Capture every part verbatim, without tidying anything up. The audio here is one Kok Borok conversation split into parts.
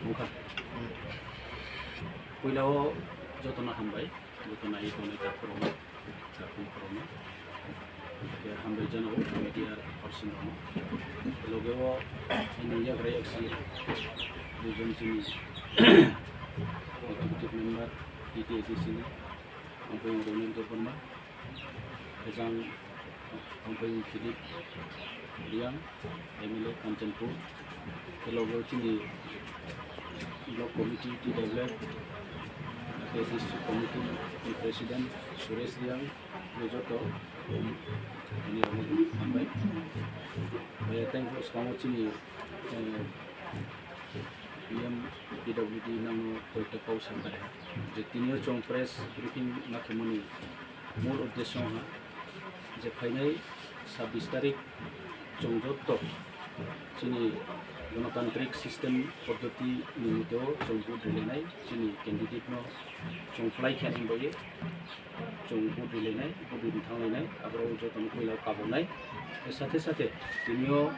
Wngkha. Puilao jotono hambai, joto naiwi tongnai takhurokno, takhum khorokno. Hambai jano media person rokno. Logeo ini yagra yaksi duijon chini executive member, T T A D C ni, Ampai Ronen Debbarma. Ejang Ampai Philip Riang, M L A Kanchanpur, logo chini block committee, T W F, tei district committee ni president Suresh Riang, joto ini hambai. Eh, thank you, swkang chini, eh, P M P W D nangno koita kok sakha je tinio chwng press briefing ma khemani mul uddesyo ha je phainai sabbish tarik chwng jotto chini gonotantrik system poddoti ni moteo chwng vote rilainai chini candidate no chwng phlai khe hinbaye. Chwng vote rilainai, vote ri thanglainai, aborok jotono puila kaboknai. Sathe sathe tinio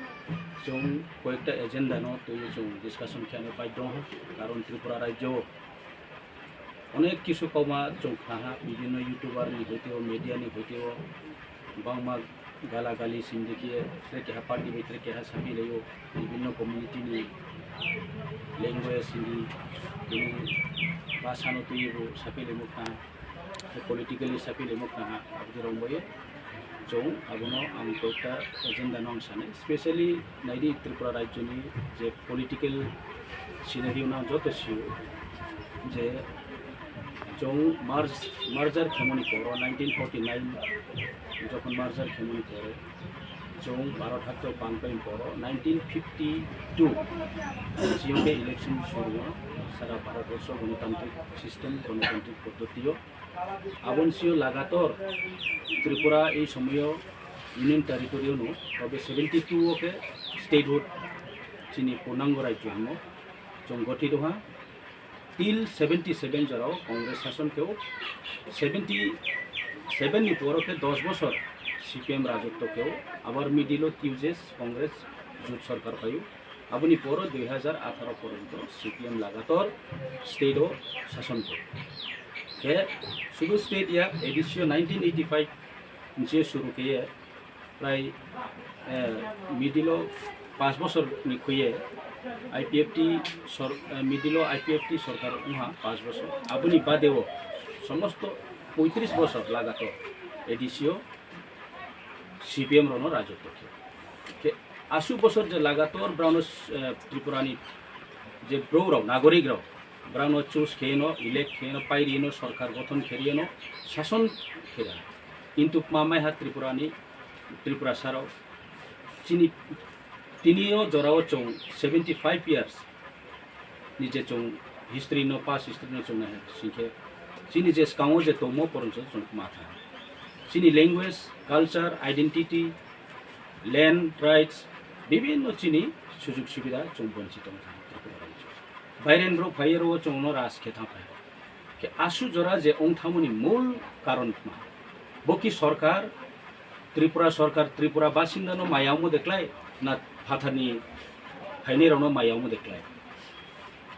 chwng koyekta agenda no twiwi chwng discussion khe ani baidho wngkha, karon Tripura rajyo o onek kisu kokma chwng khnaha, bibhinno YouTuber ni hoite o, media ni hoite o, bangma gala gali sindi khe, tere keha party bai tere keha sapi laio, bibhinno community ni language hindi, bini bhasha no twiwi bo sapi laimo khnaha. Politically sapi lemo khna ha, abdi rong bai chwng abono ang koyekta agenda no ang sani, specially naidi Tripura rajyo ni je political scenario no ang joto sio je chwng merge, merger khemoni poro nineteen forty nine jokhon merger khemoni poro chwng Bharat hakto pang pai poro nineteen fifty two siyong khe election suru sara Bharat borsho gonotantrik system, gonotantrik poddotio. Aboni sio lagator Tripura ei somoyo Union Territory no, tobe seventy two o khe statehood chini purnango rajyo hino chwng gothi doha. Till seventy seven jorao Congress sason keo, seventy seven ni poro khe dos bosor C P M rajotto keo, abar middle o two years Congress jut sorkar paio. Aboni poro dui hazar atharo porjonto C P M lagator state o sason khe. Khe sudu state ya edisio nineteen eighty five nche suru khe prai, eh, middle o paanch bosor ni khuye I P F T sor-, eh, middle o I P F T sorkar wngha paanch bosor. Aboni bade o somosto poitris bosor lagator edisio C P M rono rajotto khe. Khe aswk bosor je lagator brano, eh, Tripura ni je brouh rok, nagorik rok, brano choose kheyeno, elect kheyeno, pairiyeno, sorkar gothon kheriyeno, sason khera. Kintu ma maiha Tripura ni, Tripura sarok chini tinio jorao chwng seventy five years ni je chwng history no, past history no chwng nai singkhe chini je skango je tongmo porongso chwng ma tha. Chini language, culture, identity, land rights, bibhinno chini sujug subida chwng bonchi tong tha Tripura rajyo. Bairen bro phaiye ro chwng no ras khe tha phai. Khe asu jora je ong thamoni mul karon ma. Bo ki sorkar, Tripura sorkar, Tripura basinda no maya omo deklai, na phathar ni phainai rok no maya omo deklai.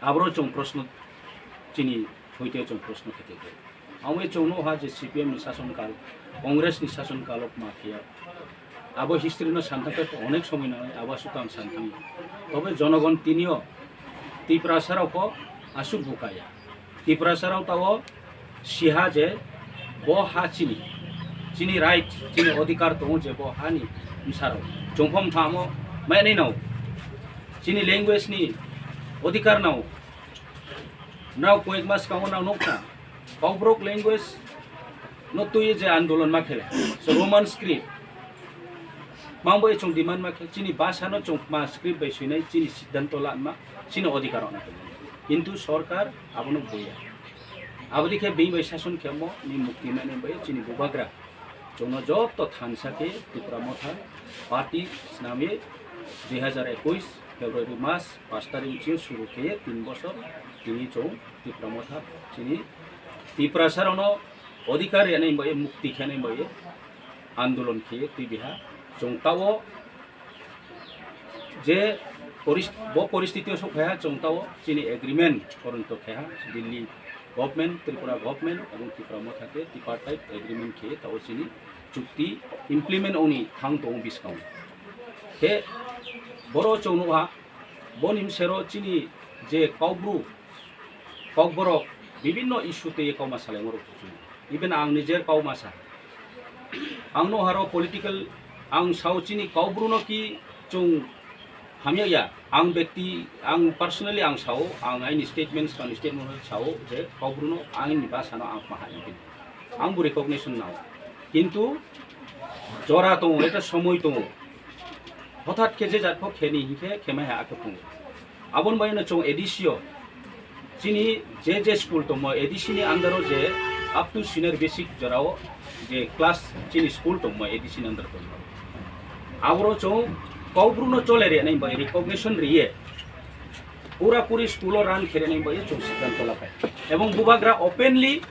Aboro chwng proshno chini hoite chwng proshno khe tei. Amo chwng no ha je C P M ni sason kal, Congress ni sason kal o ma khiya. Abo history no santhang khe onek somoi nangnai, abo aswk ang santhang. Tobe jonogon tinio Tiprasa rok o aswk bukaya. Tiprasa rok tao siha je bo ha chini, chini right, chini odhikar tongo je bo ha ni bwsa rok. Chwng phom thamo mai nai nao. Chini language ni odhikar nao. Nao koyek mas kango nao nokha. Kokborok language no twi je andolon ma khela. So Roman script. Mangbo e chwng demand ma khe, chini bhasha no chwng ma script bai swinai, chini siddhanto lanma, chini odhikar ono. Kintu sorkar abono buya. Aboni khe bini bai sason khemo ni mukti mani bai chini bubagra. Chwngno joto thansa khe Tipra Motha party snami dui hazar ekush February mas paanch tarik chio suru khe tin bosor tini chwng Tipra Motha chini Tiprasa rokno odhikar rwnai bai mukti khenai bai andolon khe twi biha chwng tao je Poris-, bo poristiti o sok phaiha chwng tao chini agreement koronto kheha Delhi government, Tripura government, ebong Tipra Motha khe tripartite agreement khe tao chini chukti implement ongni thang tongo bwskango. Khe boro chwng nukha, boni bwsero chini je Kokbru, Kokborok bibinno issue tei kauma salaimorok chwng. Even ang nijer kauma sa. Ang no haro political, ang sao chini Kokbru no ki chwng hamya ya. Ang bekti, ang personally ang sao, ang aini statements, ang statement sao je Kokbru no ang ni basa no ang maha ibin. Ang bo recognition nao. Kintu jora tongo, eta somoi tongo. Hothat khe je jat khe ni hinkhe khemai ha akhe phung. Abon bai no chwng A D C o chini je je school tongmo A D C ni under o je up to senior basic jorao je class chini school tongmo A D C ni under tongmo. Aboro chwng Kokbru no chole re nai bai recognition riye. Pura puri school o run khere nai bai chwng siddhanto lakai. Ebong bubagra openly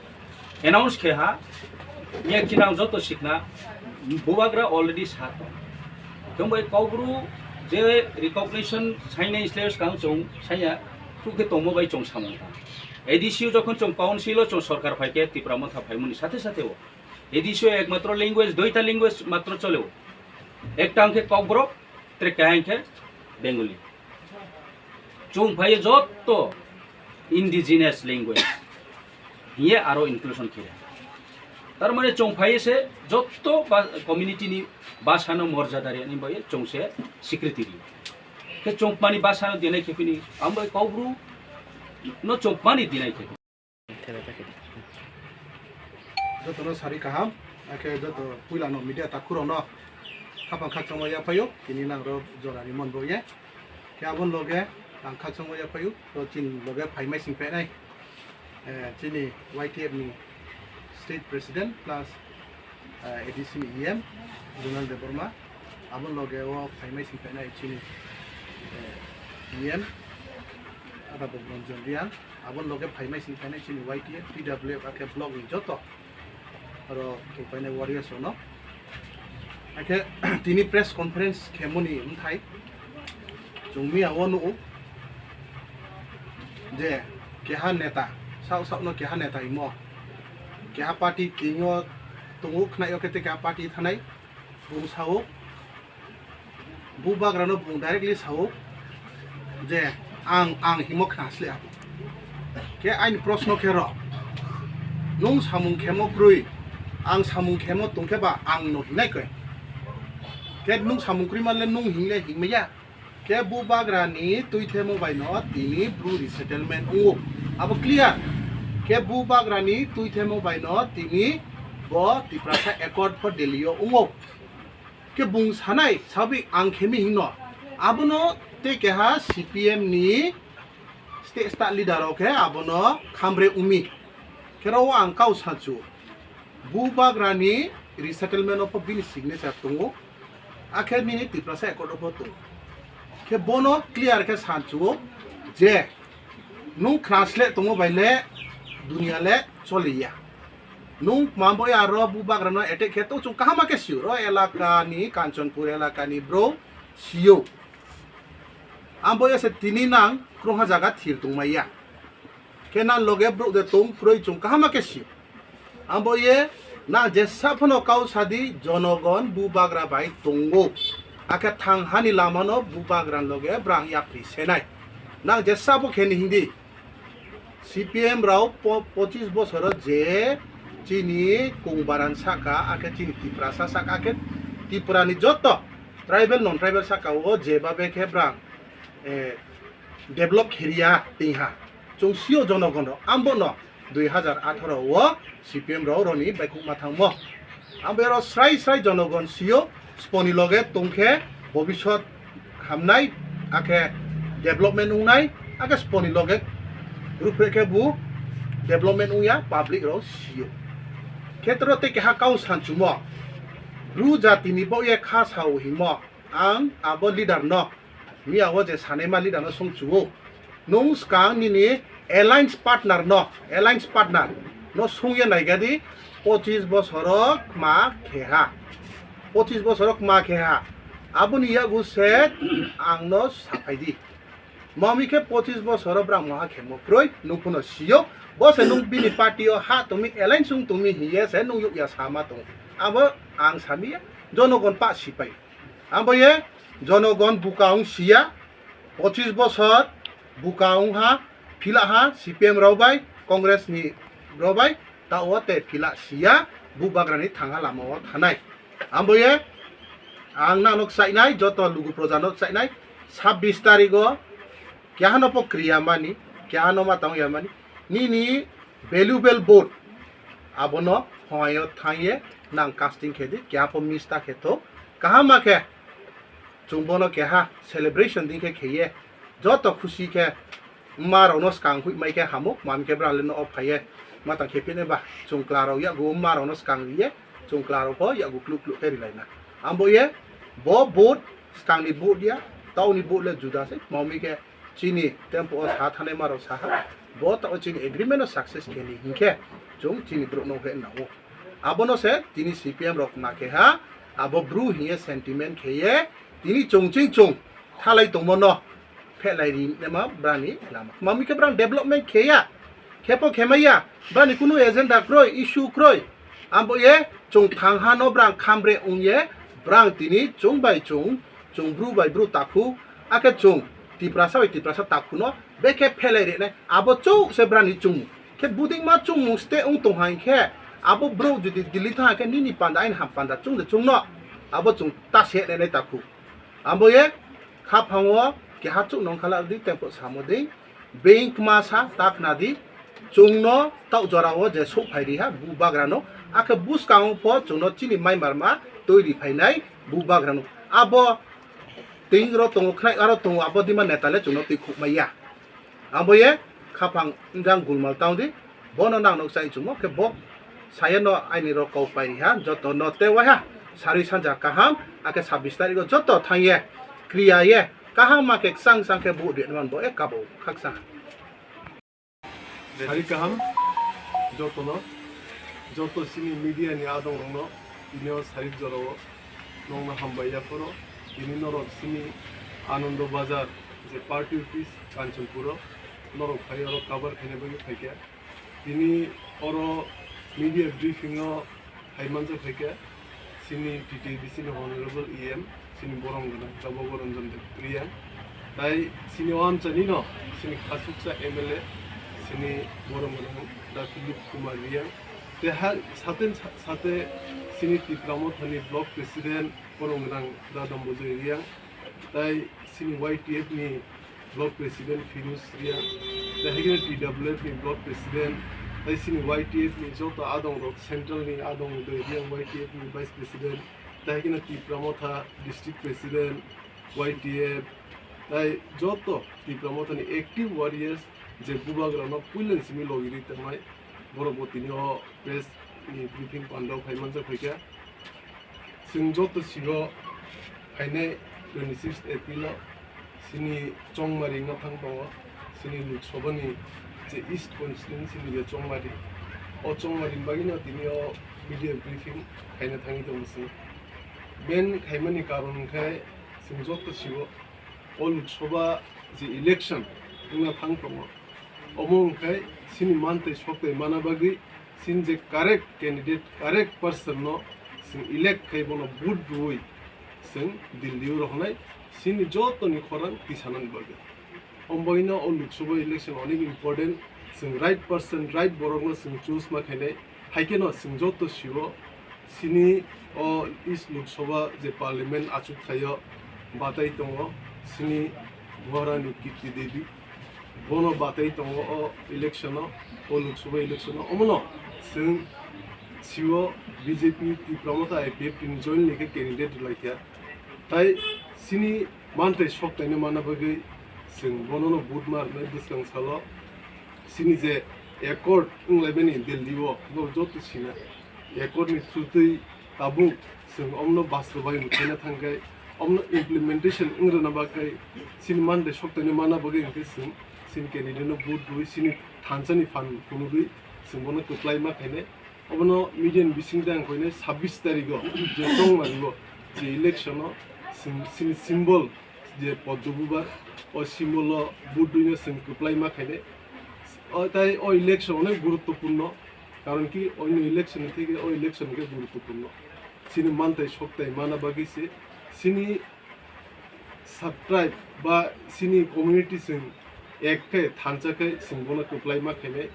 announce khe ha, yak chinang joto sikna, bubagra already sa tong. Khe bai Kokbru je recognition sainai slai skang chwng saiya, thuk khe tongmo bai chwng samung tang. A D C o jokhon chwng council o chwng sorkar phai khe Tipra Motha phaimani sathe sathe o A D C o ekmatro language, duita language matro chole o. Ekta hwnkhe Kokborok, tre kahai hwnkhe Bengali. Chwng phaiye jotto indigenous language hiye aro inclusion khe. Tar mane chwng phaiye se jotto ba community ni basa no morjada ri ani bai chwng se secretary. Khe chwng mani basa no dinai khe pini ambai Kokbru no chwng mani dinai khe. Jotono sari kaham, akhe joto puila no media takhurok no khapang khakchangma yaphaio, tini nang rok jora ni mon bo ye. Khe abon loge ang khakchangma yaphaio, to chini loge phaimai sing phenai, eh, chini Y T F ni state president plus, eh, A D C ni E M Donald Debbarma, abon loge o phaimai sing phenai chini, eh, E M Adabok Ranjan Reang, abon loge phaimai sing phenai chini Y T F, T W F akhe block ni joto aro tongpainai warriors rokno. Akhe tini press conference khemoni wngthai chwng miya o nugo je keha neta, sao sao no keha neta himo, keha party tingo tongo khnaio khe tei keha party thanai bung sao. Bubagrano bung directly sao je ang, ang himo khna sle abo. Khe aini proshno khe rw, nwng samung khemo kwrwi, ang samung khemo tongkhe ba ang no hinai khe. Khe nwng samung kwrwi manle nwng hingle hingmaya. Khe bubagrani twithemo baino tini bru resettlement wngo. Abo clear. Khe bubagrani twithemo baino tini bo Tiprasa Accord pho Delhi o wngo. Khe bung sanai sabik ang khemi hino. Abono tei keha C P M ni state, state leader rok khe abono khamre umi. Khe ro ang kau sachu. Bubagrani resettlement o pho bini signature tongo. Akhe nini Tiprasa Accord o pho tongo. Khe bono clear khe sachu je nwng khna sle tongo bai le dunia le choliya. Nwng mambo ya ro bubagrano attack khe to chwng kahama khe sio ro elaka ni Kanchanpur elaka ni bro sio. Ambo ya se tini nang krungha jaga thir tongmaya. Khe nang loge bro de tong kroi chwng kahama khe sio. Ambo ye nang jesa phano kau sadi jonogon bubagra bai tongo. Akhe thang hani lamano bubagra loge brang yapri senai. Nang jesa bo khe ni hindi. C P M rao po-, pochis bosoro je chini kongbaran saka, akhe chini Tiprasa saka, akhe Tripura ni joto tribal, non tribal saka o je babe khe brang, eh, develop khiriya tingha. Chwng sio jonogon rok, ambo no dui hazar atharo o C P M rao roni baikukma thangmo. Ang bero srai srai jonogon sio, sponi loge tongkhe bobisot hamnai, akhe development wngnai, akhe sponi loge rupre khe bu development wngya, public rao sio. Khetro tei keha kau sanchumo, bru jatini bo ye kha sao himo, ang abo leader no, miya o je sanaima leader no songchuo. Nwng swkang nini alliance partner no, alliance partner no sungya naigadi, pochis bosoro kma kheha. Pochis bosoro kma kheha. Aboni yago se ang no saphai di. Mami khe pochis bosor o brang moha khemo kroi, nung phano sio. Bo se nung bini party o ha tongmi, alliance wng tongmi hiye se nung yukya sama tong. Abo ang samiya, jonogon pa sipai. Abo ye jonogon buka wng siya, pochis bosor buka wng ha, phila ha, C P M rok bai, Congress ni rok bai, ta o te phila siya, bubagra ni thangha lama o thanai. Ambo ye, ang nang nok chainai, joto lugu proja nok chainai, sabbish tarik o, keha no po kriya mani, keha no ma tang ya mani, nini valuable vote, abono hoi o thang ye, nang casting khe di, keha po miss ta khe tho, kaham ma khe, chwng bono keha celebration din khe kheye, joto khusi khe ma rokno swkang huih mai khe hamuk, mami khe brang le no phaiye, ma tang khe phine ba chwng kla rok yago ma rokno swkang riye, chwng kla rok pho yago kluk kluk khe rilaina. Ambo ye bo vote, swkang ni vote ya, tau ni vote le juda se, mami khe chini tempo o sa thanai ma rok saha, bo tao chini agreement o success khe ni hinkhe chwng chini borok no he nao. Abono se tini C P M rok na keha, abo bru hiye sentiment kheye, tini chwng ching chwng thalai tongmo no phelai ri nema brani lama. Mami khe brang development kheya, khepo khemaya, brani kunu agenda kroi, issue kroi. Ambo ye chwng thang ha no brang khamre wng ye, brang tini chwng bai chwng, chwng bru bai bru takhu, akhe chwng Tiprasa bai Tiprasa takhu no bekhe phelai rinai, abo chuk se brani chwng. Khe buding ma chwng mung ste wng tong hai khe, abo bru jodi Delhi thang khe nini panda aini ham panda chwng de chwng no, abo chwng ta se nai nai takhu. Ambo ye khaphango keha chuk nong khala di tempo samo di. Being kma sa ta khna di, chwngno tau jora o je sok phai ri ha bubagra no, akhe bwskango pho chwngno chini mai marma twi ri phainai bubagra no. Abo ting ro tongo, khwnai aro tongo, abo dima neta le chwngno twi khuk mai ya. Abo ye khaphang jang gulmal tang di, bono nang nok chai chwngmo khe bo Sayano aini rok kok pai ha, joto no te waiha sarwi sanja kaham, akhe sabbish tarikh o joto thang ye, kriya ye, kaham ma khe kwchang chang khe buh de man bo e kabo khaksa. Sari kaham, joto no, joto sini media ni adong rok no, tini o sari jora o nong no hambai ya phoro, tini norok sini Anando Bazar je party office Kanchanpur o norok phai oro cover khaina bagwi phaikha. Tini oro media briefing o hai manjak phaikha, sini T T A D C ni Honorable E M, sini borom gwnang Dabogo Ranjan Deb Reang. Tai sini o amchani no, sini khasuksa M L A, sini borom gwnang Da Philip Kumar Reang. Te ha sate sate sini Tipra Mothani Block President borom gwnang Da Dambojoy Reang. Tai sini Y T F ni Block President Firuz Reang, tei haikhe T W F ni Block President, tei sini Y T F ni joto adong rok, Central ni adong rok, Reang Y T F ni Vice President, tei haikhe Tipra Motha District President, Y T F, tei joto Tipra Motha ni active warriors je bubagra no puila ni simi logi ri tongnai, borok bo tini o press ni briefing pandao phai manjak phaikha. Chwng joto sigo phainai twenty six April o sini Chongmari wngna thang tongo, sini Lok Sabha ni je East Constituency ni je Chongmari, o Chongmari ni bagwi no tini o media briefing khaina thangwi tongo chwng. Main khaimani karon hwnkhe chwng joto sigo o Lok Sabha je election wngna thang tongo, omo hwnkhe sini mantwi sokthai mana bagwi sini je correct candidate, correct person no chwng elect khai bono vote rwui chwng Delhi o rohornai sini joto ni khorang tisanani bagwi. Omo bagwi no o Lok Sabha election onek important, chwng right person, right borok no chwng choose ma khainai, hai khe no chwng joto sio sini o East Lok Sabha je parliament achuk thaio batai tongo sini Maharani Kirti Devi. Bono batai tongo o election o, o Lok Sabha election o. Omono chwng sio B J P Tipra Motha I P F T ni jointly khe candidate rwlai kha. Tai sini mantwi sok taino mana bagwi chwng bonono vote ma rwnai bwskang salo. Sini je accord wnglaimani Delhi o, bo joto sina. Accord ni through twi tabuk chwng omno bastobaibo khaina thangkhai, omno implementation wng rwna bagwi chini mantwi soktaino manna bagwi hwnkhe chwng chini candidate no vote rwui chini thansa ni phan phunugwi chwng bono kwplai ma khainai. Obono media ni bisingtwi ang koinai sabbish tarigo je chongmarigo je election o Chwng chini symbol je Poddo Bubak, o symbol o vote rwino chwng kwplai ma khainai. O tai o election onek guruttopurno, karon ki onyo election ni theke o election khe guruttopurno. Chini mantai soktai mana bagwi se chini subtribe ba chini community chwng ek khe thansa khe chwng bono kwplai ma khainai.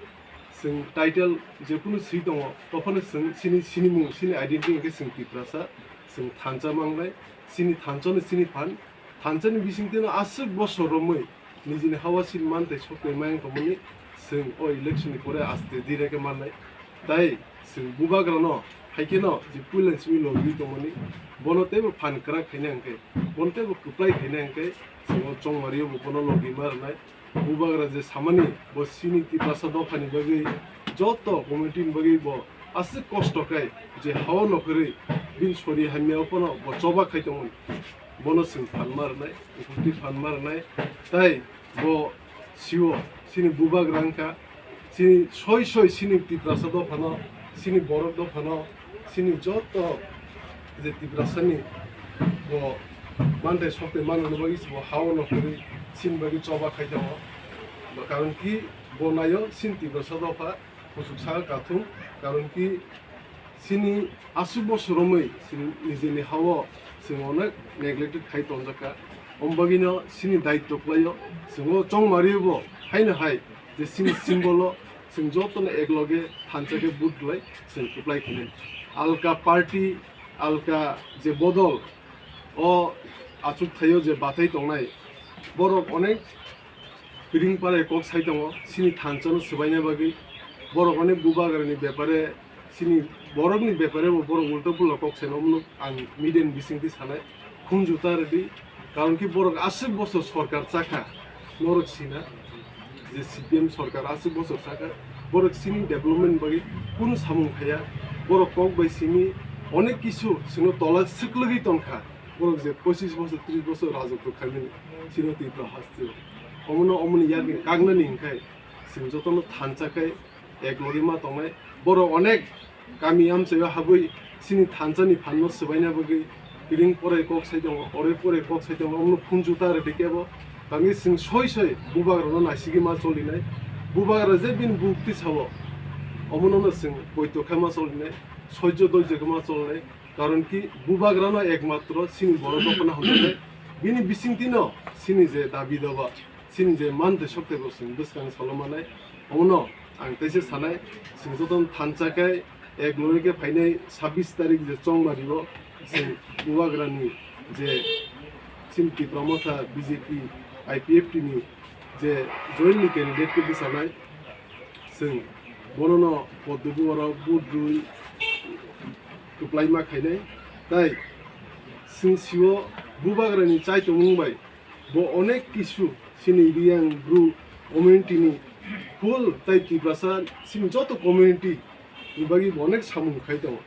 Chwng title jekunu swi tongo, tophano chwng chini sinimung, chini identity hwnkhe chwng Tiprasa, chwng thansa mangnai. Chini thansa no chini phan, thansa ni bisingtwi no aswk bosor romwi nijini hawa chini mantai soktai mayang tongmani chwng o election ni pore aste dire khe mannai. Tai chwng bubagrano hai kheno je puila simi logi tongmani, bono teibo phan kwrak khaina hwnkhe, bono teibo kwplai khaina hwnkhe, chwng o chongmario bo bono logi ma rwnai. Bubagra je samani bo chini Tiprasa dophani bagwi, joto community ni bagwi bo aswk kosto khai je hao nokhorwi bini sori hamya o phano bo choba khai tongmani, bono chwng phan ma rwnai, upukti phan ma rwnai. Tai bo sio chini bubagra wngkha, chini soi soi chini Tiprasa dophano, chini borok dophano, chini joto je Tiprasani bo mantai soktai manrwkna bagwi se bo hao nokhorwi chini bagwi choba khai tongo. Karon ki bo naio chini Tiprasa dopha kuchuk saka kathung, karon ki chini aswk bosor romwi chini nijini hao chwng onek neglected khai tongjak kha. Om bagwino chini daitto kwlaio, chwng o chongmario bo haino hai je chini symbol o chwng jotono ekloge thansa khe vote rwlai chwng kwplai khainai. Alka party, alka je bodol, o achuk thaio je bathai tongnai, borok onek piring parai kok sai tongo, chini thansa no swbaina bagwi. Borok onek bubagra ni bepare, chini borok ni bepare bo borok ulta pulo kok sai no, omo no ang media ni bisingtwi sanai. Khunju ta rwdi, karon ki borok aswk bosor sorkar chakha, norok sina je C P M sorkar aswk bosor chakha, borok chini development bagwi kunu samung khaya, borok kok bai simi onek kisu chwngno tola swklwgwi tongkha, borok je pochis bosor tris bosor rajotw khaimani chini Tripura hasteo, omono omoni yakni kagnani hwnkhe chwng jotono thansa khe ek logi ma tongnai. Borok onek kami amchaio habwi chini thansa ni phanno swbaina bagwi piring porai kok sai tongo, oroi porai kok sai tongo, omono khunju ta rwdi kebo. Tangwi chwng soi soi bubagrano naisigwi ma cholinai. Bubagra je bini bukti sao, omono no chwng poito khe ma cholinai, soijo doijo khe ma cholinai. Karon ki bubagrano ekmatro chini borok dophano hamjaknai. Bini bisingtwino chini je dabi daba, chini je man tei sokte bo chwng bwskang salo manai. Omono ang teisa sanai, chwng jotono thansa khe ek lori khe phainai sabbish tarik je chongmario chwng bubagrani je chini Tipra Motha B J P I P F T ni je jointni candidate khe bwchanai, chwng bonono Poddo Bubak rok vote rwi kwplai ma khainai. Tai chwng sio bubagrani chai tongmung bai bo onek kisu chini Riyang Bru community ni full tai Tiprasa chini joto community ni bagwi bo onek samung khai tongo.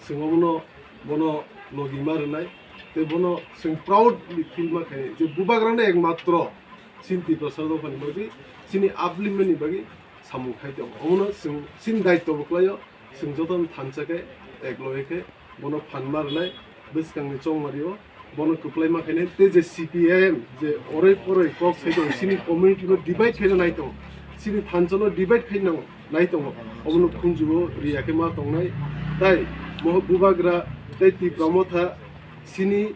Chwng omono bono logi ma rwnai tei bono chwng proudly feel ma khainai je bubagrano ekmatro chini Tiprasa dophani bagwi chini upliftment ni bagwi samung khai tongo. Omono chwng chini daityo bo kwlaio, chwng jotono thansa khe, ek loge khe bono phan ma rwnai, bwskangni chongmario bono kwplai ma khainai. Tei je C P I M je oroi poroi kok sai tongo, chini community no divide khaina nai tongo, chini thansa no divide khaina nai tongo, omono khunju o riya khe ma tongnai. Tai mo bubagra tei Tipra Motha chini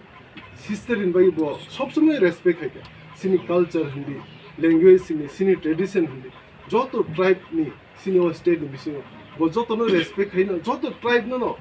sister ni bagwi bo sob somoi respect khai kha. Chini culture hindi, language hindi, chini tradition hindi, joto tribe ni chini o state ni bisingo bo jotono respect khaino, joto tribe no no